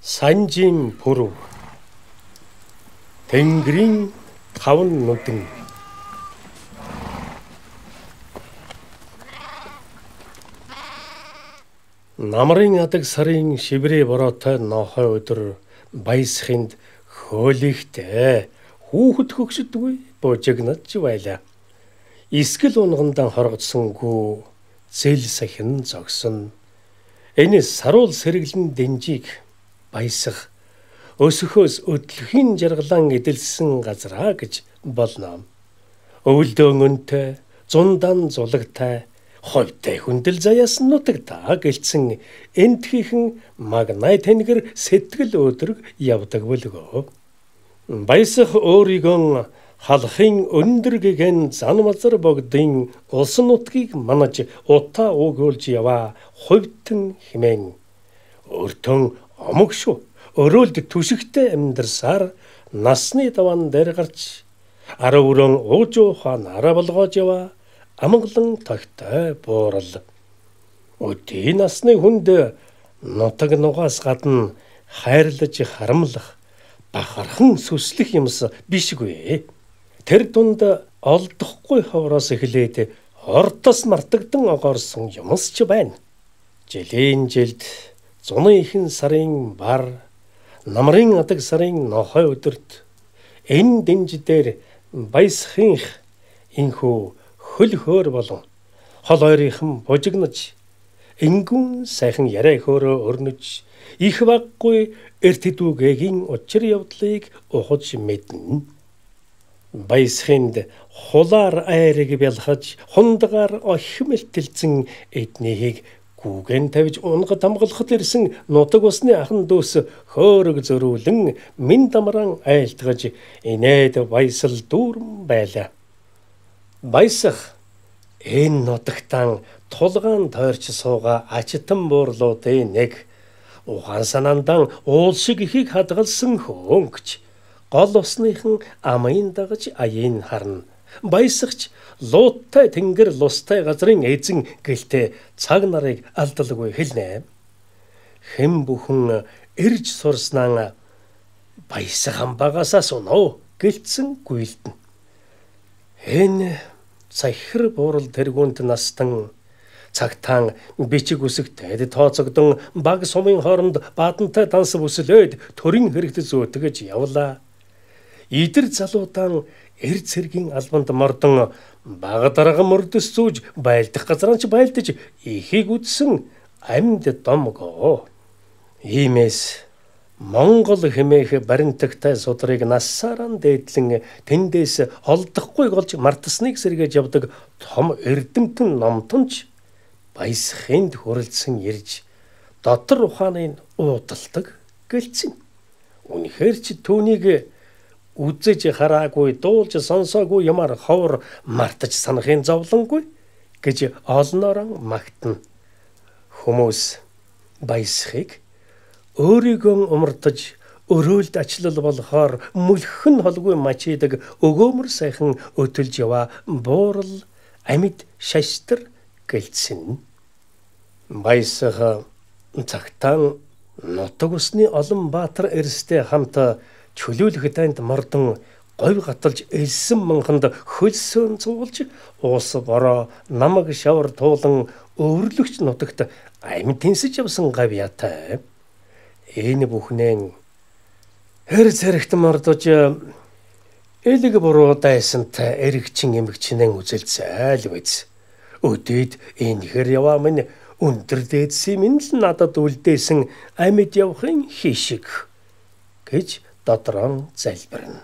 Санжийн пүрэв. Тэнгэрийн таван нүдэн. Намрын адаг сарын шиврээ бороотой нохой өдөр Баясхинд хөөлихтэй хүүхэд хөгшөдгүй бужигнаж байлаа. Эсгэл унгандаа хоргодсонгүй зэл сахин зогсон. Энэ саруул сэргэлэн дэнжийг Баясах өсөхөөс өдлөхийн жаргалан эдэлсэн газраа гэж болно. Өвөлдөө өнтэй, зундан зулагтай, хувьтай хүндэл заяас нутагтаа гэлцсэн энтхийнхэн магнай тэнгэр сэтгэл өдрөг явдаг бөлгөө. Баясах өөрийгөө халахын өндөр гэгэн зан мазар богдын улс нутгийг манаж утаа өгөөлж яваа хувьтан хэмээн өөртөө омог шүү өрөөлд түшигтэй амьдарсаар насны даван дээр гарч ара өрөөн ууж ухаанаараа болгоож яваа амгалан тогтой буурал. Өдий насны хүнд нутаг нугаас гадна хайрлаж харамлах бахархан сүслэх юмс бишгүй. Тэр дунд олдохгүй ховроос эхлээд ордос мартагдан огоорсон юмс ч байна. Жилийн жилд зуны ихэн сарын бар намрын адаг сарын нохой өдөрт энэ дэнж дээр Баясхийнх инхүү хөл хөөр болон хол ойрынхан бужигнаж энгүүн сайхан яриа хөөрөө өрнөж их баггүй эрт хэдүүгээгийн учир явдлыг ухаж мэднэ. Баясхинд хулаар айрыг бялхаж хундагаар охимэлтэлцэн эднийхийг гүгэн тавьж унгад хамгалахад ирсэн нутаг усны ахан дүүс хөөрөг зөрүүлэн минь дамран айлтгаж инээд баясал дүүрэн байлаа. Баясах энэ нутагтан тулгаан тойрч суугаа ачтан буурлуудын нэг ухаан санаандан уул шиг ихийг хадгалсан хөөнгөч гол усныхан амын дагаж аяын харна. Баясагч луутай тэнгэр лустай газрын эзэн гэлтэй цаг нарыг алдалгүй хэлнэ. Хэн бүхэн ирж сурснаа Баясах хамбагаасаа сунав гэлцэн гүйлдэн. Энэ цахир буурал тэргүүнд настан цагтаан бичиг үсэгтэй тооцогдон баг сумын хооронд баадантай данс бүслээд төрийн хэрэгт зөөтгөж явлаа. Идэр залуудаан эр цэргийн албанд мордон баг дарга мөрдөс зүүж байлдах газраа ч байлдаж ихийг үдсэн амьд домгоо. Иймээс Монгол хэмээх баримтагтай судрыг нассааран дээдлэн тэндээс олдохгүй болж мартасныг сэргээж явдаг том эрдэмтэн номтонч Баясхинд хүрэлцэн ирж дотор ухааныг уудалдаг гэлцэн. Үнэхээр ч түүнийг үзэж хараагүй, дуулж сонсоогүй юмар ховор мартаж санахын зовлонгүй гэж олноороо магтана. Хүмүүс Баясхийг өөрийгөө умардаж өрөөлд ачлал болохоор мөлхөн холгүй мачидаг өгөөмөр сайхан өтөлж яваа буурал амьд шаштар гэлцэн. Баясах цагтаан нутаг усны олон баатар эрстэй хамт чөлөөлөх танд мордон говь гаталж элсэн манханд хөлсөөн цуулж уус бороо намаг шавар туулан өвөрлөгч нутагт амьд тэнсэж явсан гавьяатай. Энэ бүхнээ хэр зэрэгт мордож элэг буруу дайсантай эрэгчин эмгчнэн үзэлцээл биз. Өдөөд энэ хэр яваа минь өндөр дээдсийн минь л надад үлдээсэн амьд явахын хишиг гэж дотрон залбирна.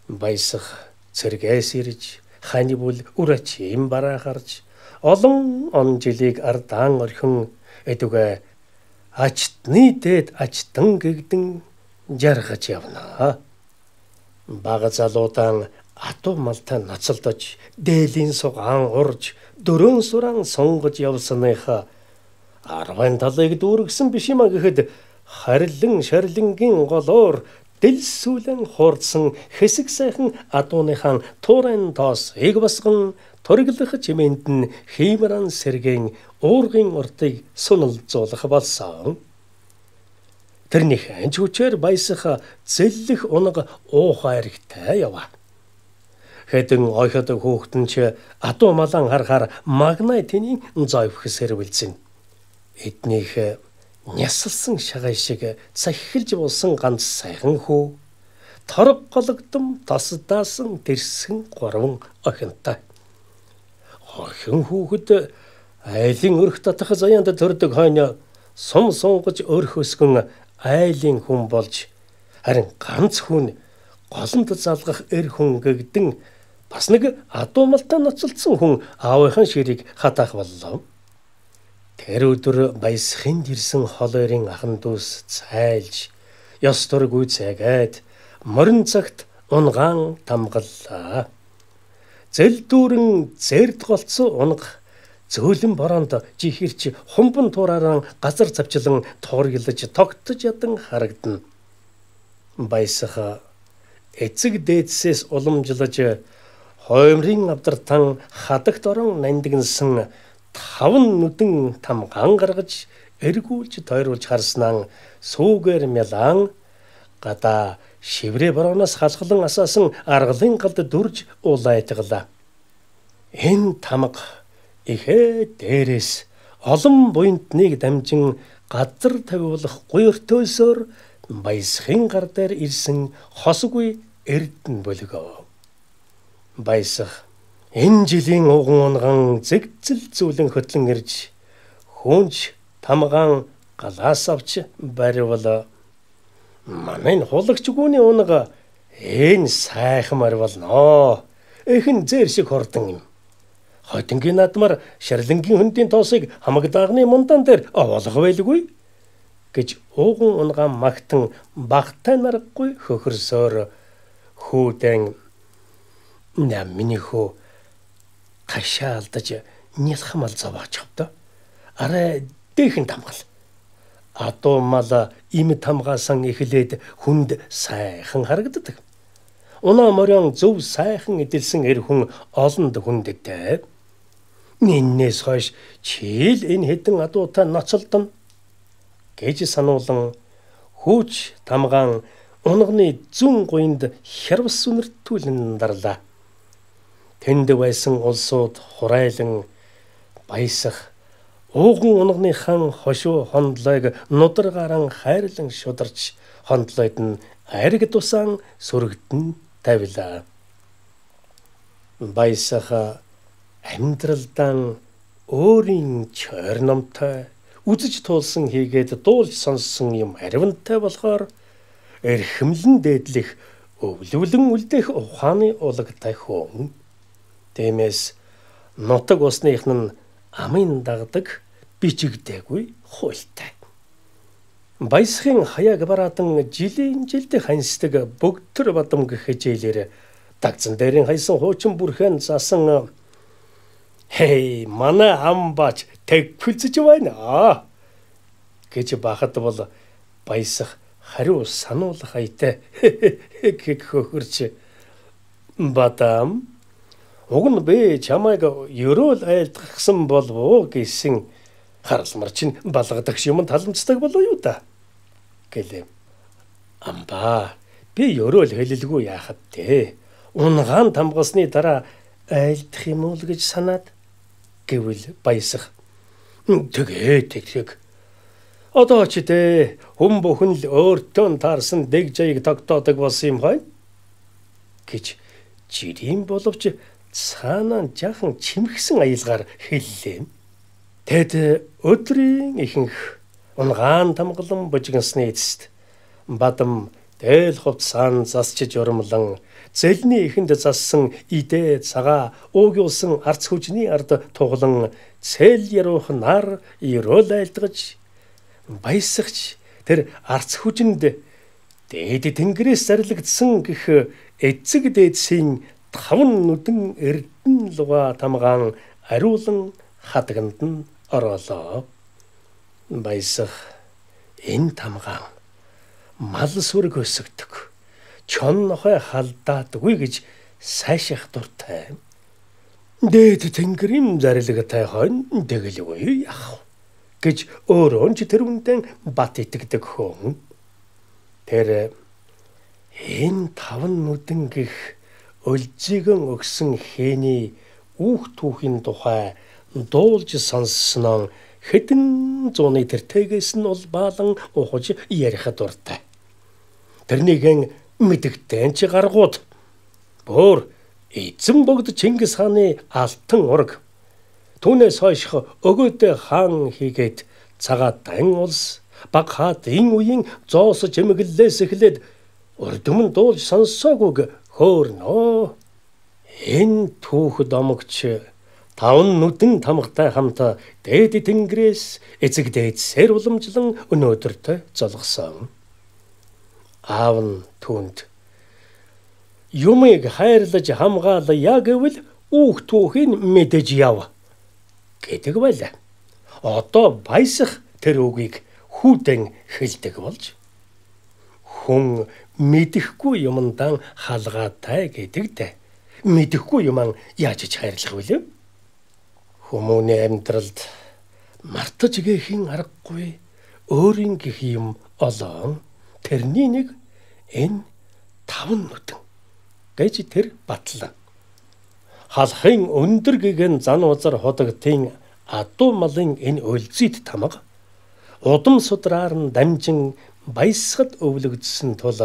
Баясах цэргээс ирж ханибул үрачийн бараа харж олон он жилийг ардаан орхин эдүгэ ачтны дээд ачтан гэгдэн жаргаж явна. Бага залуудаан атуу малтай ноцолдож дээлийн сугаан урж дөрөн суран сонгож явсаныхаа 10 талыг дүүргэсэн биш юм а гэхэд харилан шарлингийн голоор дэлсүүлэн хуурдсан хэсэг сайхан адууныхаа туурайн тоос ийг босгон турглах чимээнд нь хиймран сэргээн уургын уртыг сунал зуулах болсон. Тэрнийх анч хүчээр Баясах зэллэх унга уух айрагтай яваа. Хэдэн ойход хүүхдэн ч адуу малан харахаар магнай тэний зовх сэрвэлзэн. Эднийх нясалсан шагай шиг цахилж болсон ганц сайхан хүү торог гологдом тосдаасан тэрсэн гурван охинтой. Охин хүүхэд айлын өрх татах заяанд төрдөг хойно сум сунгаж өрх өсгөн айлын хүн болж харин ганц хүн голонд залгах эр хүн гэгдэн бас нэг адуу малтай ноцолдсон хүн аавынхаа ширийг хатаах боллоо. Тэр өдөр Баясхинд ирсэн холоорын ахан дүүс цайлж ёс дургүй цайгаад морин цагт унгаан тамгаллаа. Зэлдүүрэн зэрд голцсон унга зөөлөн бороонд жихэрч хумбан туурааран газар завчлан туурглаж тогтож ядан харагдана. Баясах эцэг дээдсээс уламжлаж хоймрын авдартан хадагт орон нандинсан таван нүдэн тамгаан гаргаж эргүүлж тойруулж харснаа сүүгээр мялаан гадаа шиврээ борооноос халхалан асаасан аргалын галд дүрж улайтгалаа. Энэ тамга ихээ дээрээс олон буянтныг дамжин газар тавиулах гуйртөөсөөр Баясхын гар дээр ирсэн хосгүй эрдэнэ бөлгөө. Баясах энэ жилийн уган унган зэгцэл зүйлэн хөтлөн ирж хүнч тамгаан галаас авч баривал манай хулагч гүний унга энэ сайхан марвалноо. Эхэн зээр шиг хордон юм. Хотынгийн наадмаар шарлангийн хөндийн тоосыг хамаг даагны мундан дээр овоолох байлгүй гэж ууган унгаан магтан багтай наргагүй хөхөрсөөр хүүдэн миний хөө ташаа алдаж нялхмал зовооч хавта. Арай дээхэн тамгал. Адуу мал им тамгаасан эхлээд хүнд сайхан харагддаг. Унаа морион зөв сайхан эдэлсэн эр хүн олонд хүндтэй. Эннээс хойш чийл энэ хэдэн адуутай ноцолдоно гэж сануулan хүүч тамгаан унганы зүүн гуйнд хярвас үнэртүүлэн дарлаа. Тэнд байсан улсууд хурайлан Баясах ууган унганы хан хошуу хондлойг нударгааран хайрлан шударч хондлойд нь ариг тусаан сүрэгдэн тавилаа. Баясах амьдралдаан өөрийн чойрномтой үзэж туулсан хийгээд дуулж сонссон юм аривнтай болохоор эрхэмлэн дээдлэх өвлөвлөн үлдэх ухааны улагтай хүн. Тиймээс нутаг усных нь амын дагдаг бичигдээгүй хуультай. Баясхын хаяг бараадан жилийн жилд ханьсдаг бөгтөр бадам гэх хичээлээр дагцан дээрийн хайсан хуучин бүрхэн засан хей манай амбач тэгвэлцэж байна гэж бахад бол Баясах хариу сануулах аятай гэх хөхөрч бадам уг нь би чамайг ерөөл айлтгахсан болов уу гэсэн харалмар чинь балгадагч юм таламцдаг болов юу да гэлээ. Амбаа би ерөөл хэлэлгүй яахад те унгаан тамгалсны дараа айлдах юм уу гэж санаад гэвэл Баясах тэгээ тэг одоо ч те хүн бүхэн л өөртөө таарсан дэг жаяг тогтоодог болсон юм хойно гэж жирийн боловч цаанаа жаахан чимхсэн аялгаар хэллээ. Тэд өдрийн ихэнх унгаан тамгалан бужигнасны эцэст бадам дээл хувцаан засчиж урмлан зэлний ихэнд зассан идэ цагаа уугиулсан арц хүчний ард туглан цэл яруух нар ерөөл айлдгаж Баясагч тэр арц хүчинд дээд тэнгэрээс зарлигдсан гэх эцэг дээдсийн таван нүдэн эрдэн луга тамгаан ариулан хадагнд нь ороолоо. Баясах энэ тамгаан мал сүрэг өсгдөг. Чон нохой халдаадгүй гэж сайших дуртай. Дээд тэнгэрийн зарилгатай хойно тэгэлгүй яах гэж өөрөө ч тэр хүнтэй бат итгэдэг хүн. Тэр энэ таван нүдэн гих өлзийгөн өгсөн хээний үүх түүхийн тухай дуулж сонссноо хэдэн зууны тэртэйгээс нь улбаалан ухаж ярих дуртай. Тэрнийг мэдэгтэн чи гаргууд бөөр эзэн богд Чингис хааны алтан ураг түүнээс хойших өгөөдөө хаан хийгээд цагаатан улс баг хаатын үеийн зоос чимэглэлээс эхлээд урд өмнө дуулж сонсоогүйг хөөрнөө. Энэ түүх домогч таван нүдэн тамгатай хамт дээд тэнгэрээс эцэг дээдсээр уламжлан өнөөдөрт золгосон. Аав нь түүнд юмыг хайрлаж хамгаалъя гэвэл үүх түүхийг мэдэж яв гэдэг байлаа. Одоо баясах тэр үгийг хүүдэн хэлдэг болж хүн мэдэхгүй юмдан халгаатай гэдэгтэй. Мэдэхгүй юман яаж ч хайрлах вүлээ? Хүмүүний амьдралд мартаж гээхийн аргагүй өөрийн гих юм олон. Тэрний нэг энэ таван нүдэн гэж тэр батлаа. Халахын өндөр гэгэн зан узар худагтын адуу малын энэ өлзийд тамга удам судраар нь дамжин баясгад өвлөгдсөн тул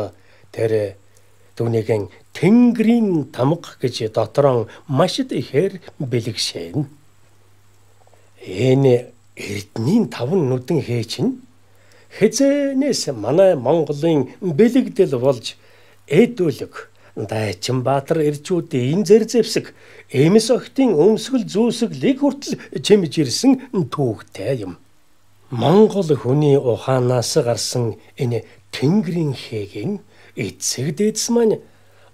тэр түүнийг тэнгэрийн тамга гэж дотроо маш ихээр бэлгшээн. Энэ эрдэнийн таван нүдэн хээ чинь хэзээнээс манай Монголын бэлэгдэл болж эдүүлэг Дайчинбаатар эрчүүдийн зэрзэвсэг эмс охтын өмсгөл зүүсгэлийг хүртэл чимж ирсэн түүхтэй юм. Монгол хүний ухаанаас гарсан энэ тэнгэрийн хээгийн эцэг дээдс маань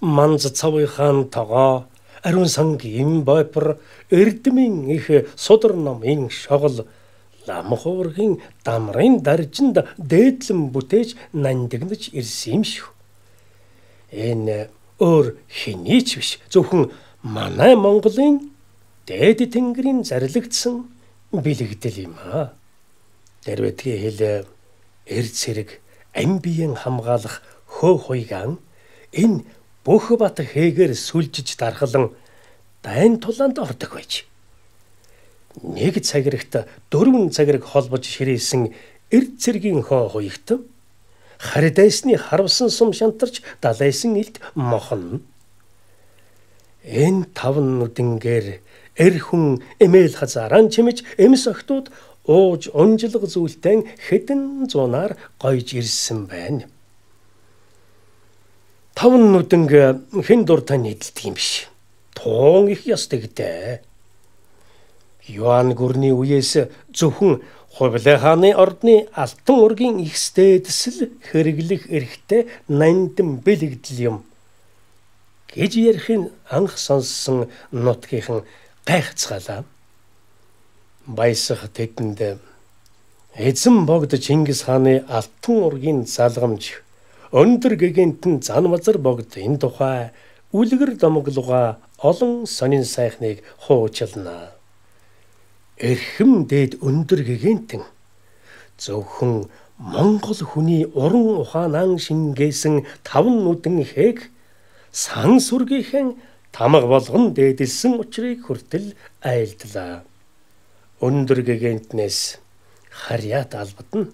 Манз цавынхаан тогоо, ариун сангийн бойпор, эрдмийн их судар номын шогол, лам хуургийн дамрын даржинд дээдлэн бүтээж нандинаж ирсэн юм шүү. Энэ өөр хэний ч биш, зөвхөн манай Монголын дээд тэнгэрийн зарлигдсан бэлэгдэл юм аа. Дэрвэтгийн хэл эр цэрэг ам биеийн хамгаалах хөө хуйгаан энэ бүх бат хээгээр сүлжиж дархлан дайн тулаанд ордог байж. Нэг цагирагт 4 цагираг холбож ширээсэн эр цэргийн хөө хуйгт харидайсны харвсан сум шантарч далайсан илт мохно. Энэ таван нүдэнгээр эр хүн эмээл хазааран чимэж эмс охтууд ууж унжлага зүйлтэн хэдэн зуунаар гойж ирсэн байна. Таван нүдэнг хэн дуртай нийтэлдэг юм биш. Туун их ёс тэгдэ. Юан гүрний үеэс зөвхөн Хувлай хааны ордны алтан ургийн ихстэйдсэл хэрэглэх эрхтэй нандин бэлэгдэл юм гэж ярихын анх сонссон нутгийнхан гайхацгаалаа. Баясах тэдэнд эзэн богд Чингис хааны алтан ургийн залгамж өндөр гэгэнтэн зан мазар богд энэ тухай үлгэр домоглогоо олон сонин сайхныг хуучилнаа. Эрхэм дээд өндөр гэгэнтэн зөвхөн Монгол хүний уран ухаанаа шингээсэн таван нүдэн хээг сан сүргийнхэн тамга болгон дээдэлсэн учрыг хүртэл айлдлаа. Өндөр гэгэнтнээс харьяат албадна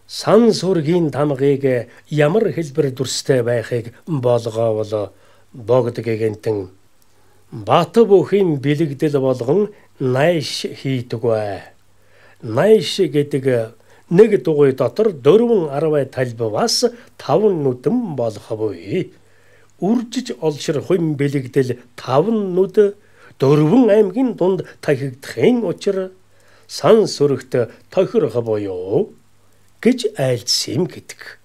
сан сүргийн тамгыг ямар хэлбэр дүрстэй байхыг болгоовол богд гэгэнтэн Бат бүхийн бэлэгдэл болгон найш хийдэг бай. Найш гэдэг нэг дугуй дотор 4.10 талбиваас 5 нүдэн болох буй. Үржиж олшир хум бэлэгдэл 5 нүд 4 аймгийн дунд тахигдахын учир сан сүрэгт тохирох буюу гэж айлдсан юм гэдэг.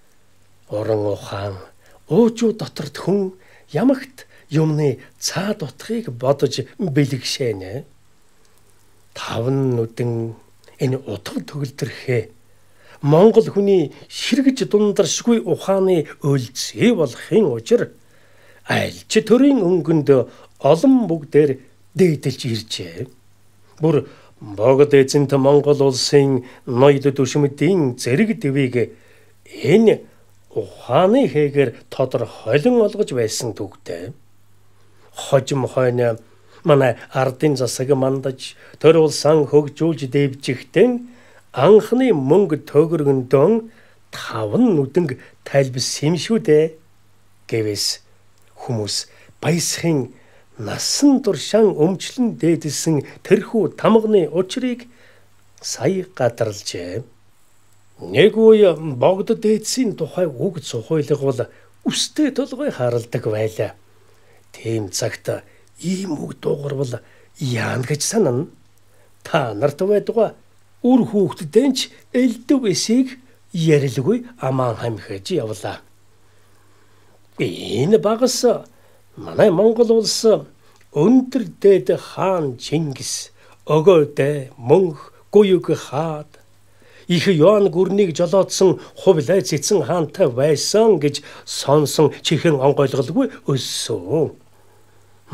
Уран ухаан уужуу доторт хүн ямагт юмны цаад утгыг бодож бэлгшээнэ. Таван нүдэн энэ утга төгөлдрөхээ Монгол хүний ширгэж дундаршгүй ухааны өлзий болохын учир альч төрийн өнгөнд олон бүгдээр дээдэлж иржээ. Бүр богд эзэнт Монгол улсын ноёд дүшмэдийн зэрэг дэвийг энэ ухааны хээгэр тодорхойлон олгож байсан түүхтэй. Хожим хойно манай ардын засаг мандаж төр улсаа хөгжүүлж дэвжихтэн анхны мөнгө төгрөгөндөө 5 нүдэнг тайлбарсан юм шүү дээ гэвээс хүмүүс баясхын насан туршаан өмчлөн дээдэлсэн тэрхүү тамганы учрыг сая гадарлжээ. Нэг үе богд дээдсийн тухай үг цухуйлгавал үстэй толгой харалдаг байлаа. Тийм цагт ийм үг дуугарвал яана гэж санана. Та нарт байдгаа үр хүүхддэн ч элдв эсийг ярилгүй амаан хамхиж явлаа. Энэ багас манай Монгол улс өндөр дээд хаан Чингис, Өгөөдэй, Мөнх, Гуйг хаад их Юан гүрнийг жолоодсон Хувлай цэцэн хаантай байсан гэж сонсон чихэн онгойлголгүй өссөн.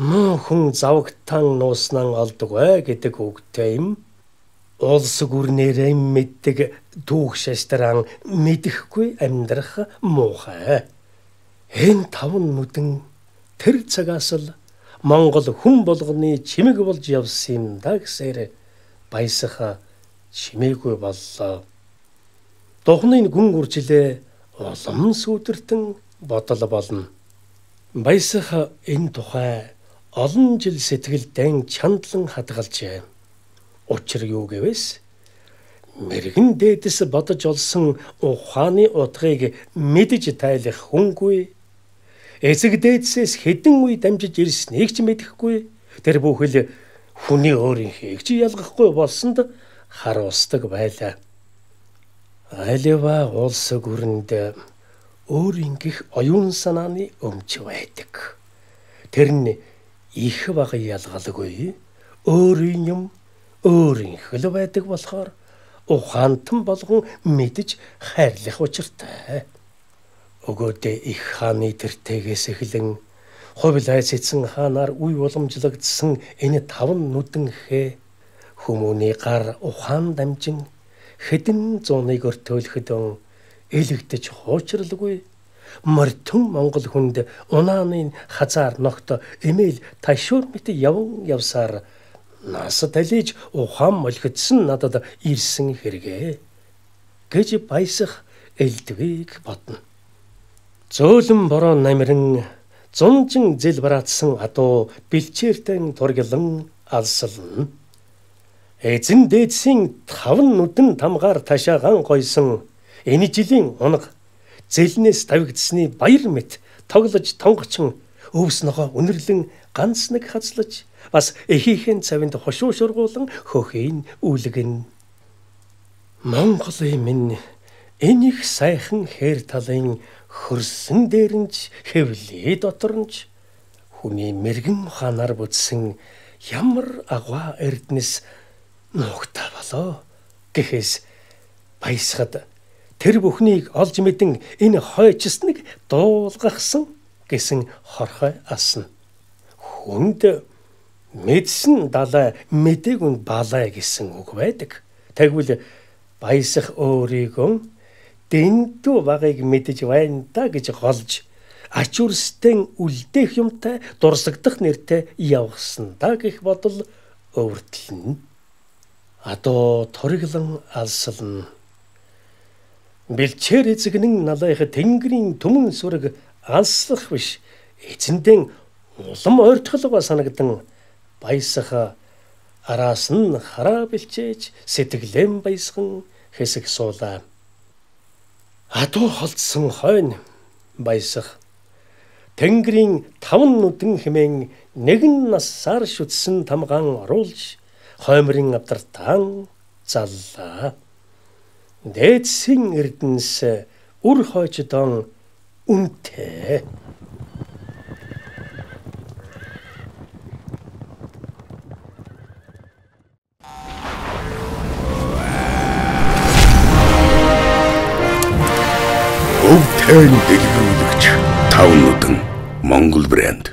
Муу хүн завгтан нууснан олдгүй гэдэг үгтэй юм. Улс гүрнээрээ мэддэг түүх шаштран мэдэхгүй амьдрах муухай. Энэ 5 нүдэн тэр цагаас л Монгол хүн болгоны чимэг болж явсан юм да гэсээр баясах чимээгүй боллоо. Духны гүн үржилээ улам сүдэртэн бодол болно. Баясах энэ тухай олон жил сэтгэлдэн чандлан хадгалжээ. Учир юу гэвээс мэрэгэн дээдэс бодож олсон ухааны утгыг мэдэж тайлах хүнгүй. Эцэг дээдсээс хэдэн үе дамжиж ирснийг ч мэдэхгүй. Тэр бүхэл хүний өөрийнхийг ч ялгахгүй болсонд харуулсдаг байлаа. Аливаа улс гүрэнд өөрийнхөө оюун санааны өмч байдаг. Тэр нь их бага ялгалгүй өөрийн юм өөрийнх л байдаг болохоор ухаантан болгон мэдэж хайрлах учиртай. Өгөөдөө их хааны тэртегээс эхлэн Хувлай цэцэн хаанаар үе уламжлагдсан энэ 5 нүдэн хээ хүмүүний гар ухаан дамжин хэдэн зууныг өртөөлөхөд элэгдэж хуучралгүй морьтон монгол хүнд унааны хазаар ногт эмээл ташуур мэт яван явсаар нас талиж ухаан молхидсон надад ирсэн хэрэгээ гэж баясах элдвийг бодно. Зөөлөн бороо намиран зунжин зэл бараатсан адуу бэлчээртэн тургилан алсална. Эзэн дээдсийн 5 нүдэн тамгаар ташаагаан гойсон энэ жилийн унаг зэлнээс тавигдсны баяр мэт тоглож тонгочин өвс ногоо үнэрлэн ганц нэг хазлаж бас эхийнхэн цавинд хошуу шургуулан хөхийн үлгэн. Монголын минь энэ их сайхан хээр талын хөрсөн дээрэнч хэвлээ доторнч хүний мэрэгэн ухаанаар бүтсэн ямар агва эрдэнэс нуугтай болоо гэхээс баясгад тэр бүхнийг олж мэдэн энэ хойчсныг дуулгахсан гэсэн хорхой асна. Хүнд мэдсэн далай мдэгүн балай гэсэн үг байдаг. Тэгвэл баясах өөрийгөө дэндүү багыг мэдэж байна та гэж голж ач үрстэн үлдээх юмтай дурсагдах нэртэй явсан да гэх бодол өвөртлөнө. Адуу торглон алсална. Бэлчээр эзэгнэн налайх тэнгэрийн түмэн сүрэг алслах биш эзэндэн улам ойртголгоо санагдан баясах араас нь хараа бэлчээж сэтгэлэн баясхан хэсэг суулаа. Адуу холдсон хойно баясах тэнгэрийн 5 нүдэн хэмээн нэгэн насаар шүтсэн тамгаан оруулж хоймрын авдартаан заллаа. Дээдсийн эрдэнэс үр хойчдон үнтэй. Өвтөн дэлгэрүүлэгч 5 нүдэн Монгол брэнд.